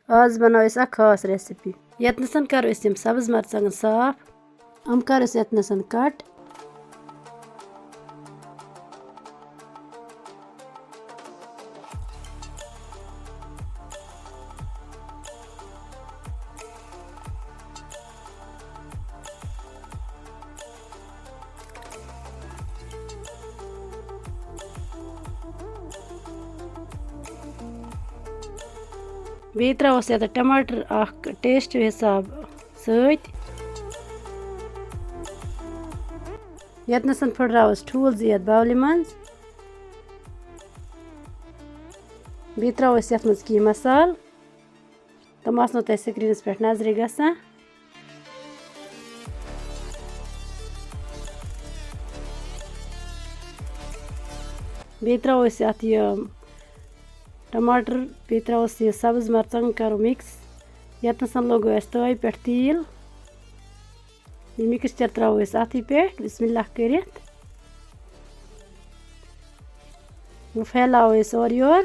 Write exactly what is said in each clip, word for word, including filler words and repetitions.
آز بناوو أسۍ اکھ خاص recipe۔ یتنَسَن کرو أسۍ یِم سبز مرژٕوانٛگن صاف۔ یِم کرو أسۍ یتنَسَن cut۔ بیٚیہِ ترٛاووس یَتھ ٹماٹر اکھ taste حساب سۭتۍ۔ یَتنَسَن پھٕٹراووس ٹھوٗل زٕ یَتھ bowlہِ منٛز۔ بیٚیہِ ترٛاوو أسۍ یَتھ منٛز کینٛہہ مصالہٕ۔ تِم آسنو تۄہہِ screenس پٮ۪ٹھ نظرِ گژھان۔ بیٚیہِ ترٛاوو أسۍ اَتھ یہِ ٹماٹر، بیٚیہِ ترٛاووس یہِ سبٕز مرژٕوانٛگن، کرو mix۔ یَتنَسَن لوگو اَسہِ تٲوِ پٮ۪ٹھ تیٖل۔ یہِ mixture ترٛاوو أسۍ اَتھٕے پٮ۪ٹھ، بسم اللہ کٔرِتھ۔ وۄنۍ پھیلاوو أسۍ اورٕ یور۔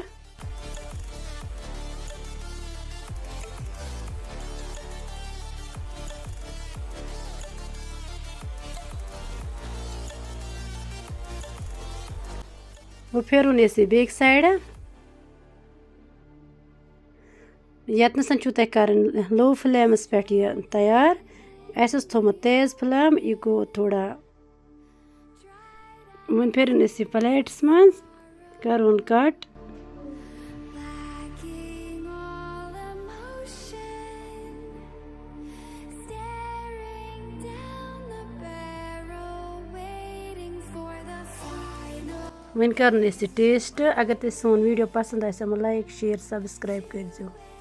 وۄنۍ پھیرُن أسۍ یہِ بیٚکہِ sideٕ۔ یَتنَسَن چھُو تۄہہِ کَرٕنۍ low flameس پٮ۪ٹھ یہِ تیار۔ اَسہِ اوس تھوٚومُت تیز flame، یہِ گوٚو تھوڑا۔ وۄنۍ پھیرُن أسۍ یہِ plateس منٛز، کَرُن cut۔ وۄنۍ کَرُن أسۍ یہِ taste۔ اگر تۄہہِ سون video پسنٛد آسہِ، یِمو like، share، subscribe کٔرۍزیو۔